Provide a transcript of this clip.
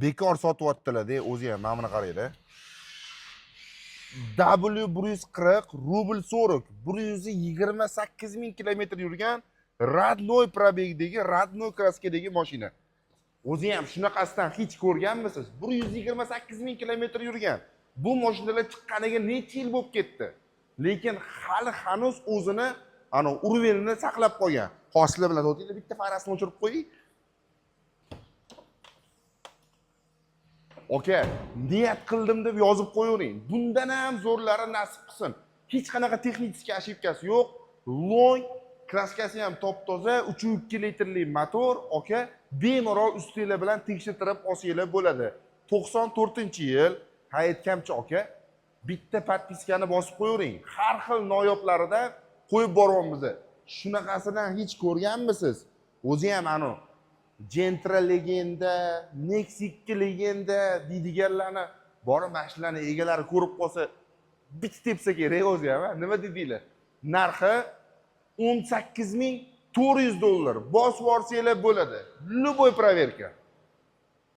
Bekor sotyaptilar-da o'zi ham. Mana buni qaranglar. W 140 rubl 40, 128 ming kilometr yurgan, родной пробег dagi, родной краска dagi mashina. O'zi ham shunaqasidan hech ko'rganmisiz? 128 ming kilometr yurgan. Bu mashinalar chiqqaniga necha yil bo'lib ketdi. Lekin hali hanuz o'zini ana уровень ini saqlab qolgan. Hosila bilan o'tinglar, bitta farasini o'chirib qo'ying. Aka, niyat qildim deb yozib qo'yavering. Bundan ham zo'rlari nasib qilsin. Hech qanaqa texnik ошибка si yo'q. Lo'ng, краска si ham top-toza, 3.2 litrli motor, aka, bemalol ustinglar bilan tekshirtirib olsanglar bo'ladi. 94-yil, ha aytgancha aka, bitta подписка ni bosib qo'yavering. Har xil noyoblaridan qo'yib boryapmiz. Shunaqasidan hech ko'rganmisiz? O'zi ham anu Gentra legenda, Nexia 2 legenda deydiganlarni borib mana shularni egalari ko'rib qolsa bitta tepsa kerak o'zi ham, ha? Nima dedinglar? Narxi 18 400 dollar. Bosib yuborsanglar bo'ladi. Любой проверка.